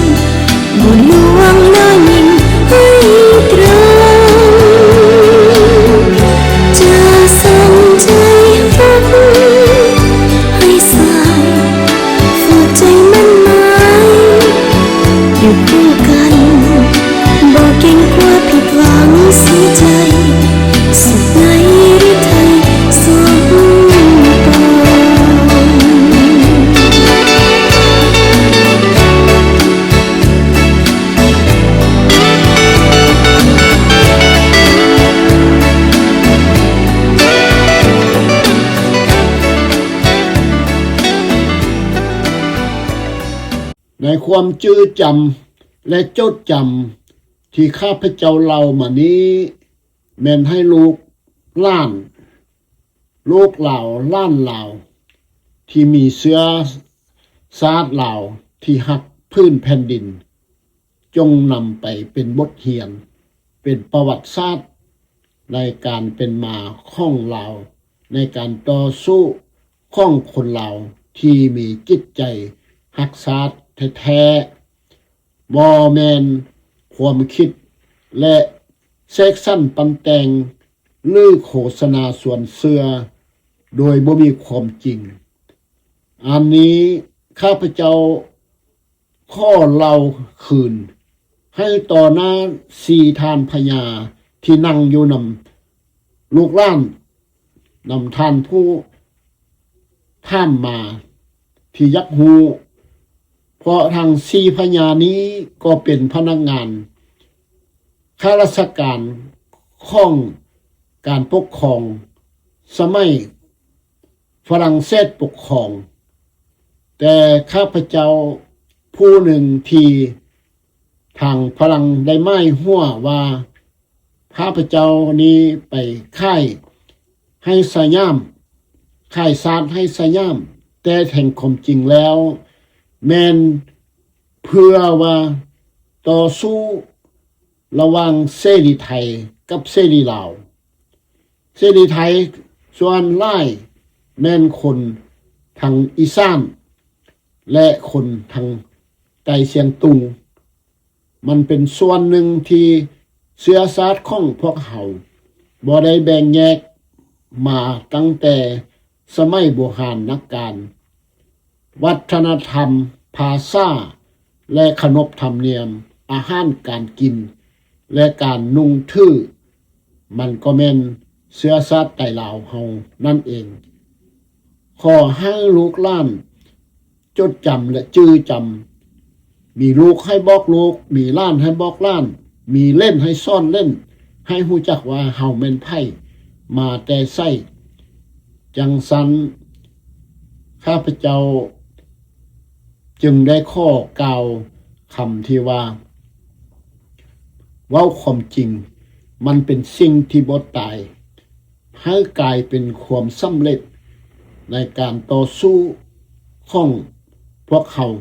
ບໍ່ລວງລະຍິງໃຫ້ຕຣາງ ຈະສັງໃຈຮັກໃຫ້ສາຍ ຝາກໃຈໝັ້ນໝາຍຢູ່ຄູ່ກັນ ບໍ່ເກງກົວຜິດຫວັງເສຍໃຈ ສຸກໃນລິໄທສົມປອງ. ໃນຄວາມຈື່ຈຳ ແລະ ຈົດຈຳທີ່ຂ້າພະເຈົ້າເລົ່າມານີ້ ແມ່ນໃຫ້ລູກຫຼານ ລູກລາວ ຫຼານລາວ ທີ່ມີເຊື້ອຊາດລາວ ທີ່ຮັກພື້ນແຜ່ນດິນ ຈົ່ງນຳໄປເປັນບົດຮຽນ ເປັນປະຫວັດສາດໃນການເປັນມາຂອງລາວ ໃນການຕໍ່ສູ້ຂອງຄົນລາວທີ່ມີຈິດໃຈຮັກຊາດແທ້ໆ. ບໍ່ແມ່ນຄວາມຄິດ ແລະ ເສກສັນປັ້ນແຕ່ງ ຫຼື ໂຄສະນາຊວນເຊື່ອໂດຍບໍ່ມີຄວາມຈິງ. ອັນນີ້ຂ້າພະເຈົ້າຂໍເລົ່າຄືນໃຫ້ຕໍ່ໜ້າສີ່ທ່ານພະຍາທີ່ນັ່ງຢູ່ນຳລູກຫຼານ ນຳທ່ານຜູ້ຖາມມາທີ່ຢາກຮູ້ ເພາະທັງສີ່ພະຍານີ້ກໍເປັນພະນັກງານ ຂ້າລາຊະການຂອງການປົກຄອງສະໄໝຝຣັ່ງເສດປົກຄອງ, ແຕ່ຂ້າພະເຈົ້າຜູ້ໜຶ່ງທີ່ທາງຝຣັ່ງໄດ້ໝາຍຫົວວ່າ ຂ້າພະເຈົ້ານີ້ໄປຂາຍໃຫ້ສະຫຍາມ, ຂາຍຊາດໃຫ້ສະຫຍາມ, ແຕ່ແທ້ຄວາມຈິງແລ້ວແມ່ນເພື່ອວ່າຕໍ່ສູ້ລະຫວ່າງເສລີໄທກັບເສລີລາວ. ເສລີໄທສ່ວນຫຼາຍແມ່ນຄົນທາງອີສານ ແລະ ຄົນທາງໃຕ້ຊຽງຕຸງ. ມັນເປັນສ່ວນໜຶ່ງທີ່ເຊື້ອຊາດຂອງພວກເຮົາບໍ່ໄດ້ແບ່ງແຍກມາຕັ້ງແຕ່ສະໄໝບູຮານນະການ. ວັດທະນະທຳ, ພາສາ ແລະ ຂະໜົບທຳນຽມ, ອາຫານການກິນ ແລະ ການນຸ່ງຖື ມັນກໍແມ່ນເຊື້ອຊາດໄຕລາວເຮົານັ້ນເອງ. ຂໍໃຫ້ລູກຫຼານຈົດຈຳ ແລະ ຈື່ຈຳ, ມີລູກໃຫ້ບອກລູກ, ມີຫຼານໃຫ້ບອກຫຼານ, ມີເຫຼັ້ນໃຫ້ສອນເຫຼັ້ນ, ໃຫ້ຮູ້ຈັກວ່າເຮົາແມ່ນໃຜ, ມາແຕ່ໃສ. ຈັ່ງຊັ້ນ ຂ້າພະເຈົ້າຈຶ່ງໄດ້ຂໍກ່າວຄຳທີ່ວ່າ ເວົ້າຄວາມຈິງ ມັນເປັນສິ່ງທີ່ບໍ່ຕາຍ, ໃຫ້ກາຍເປັນຄວາມສຳເລັດໃນການຕໍ່ສູ້ຂອງພວກເຮົາ.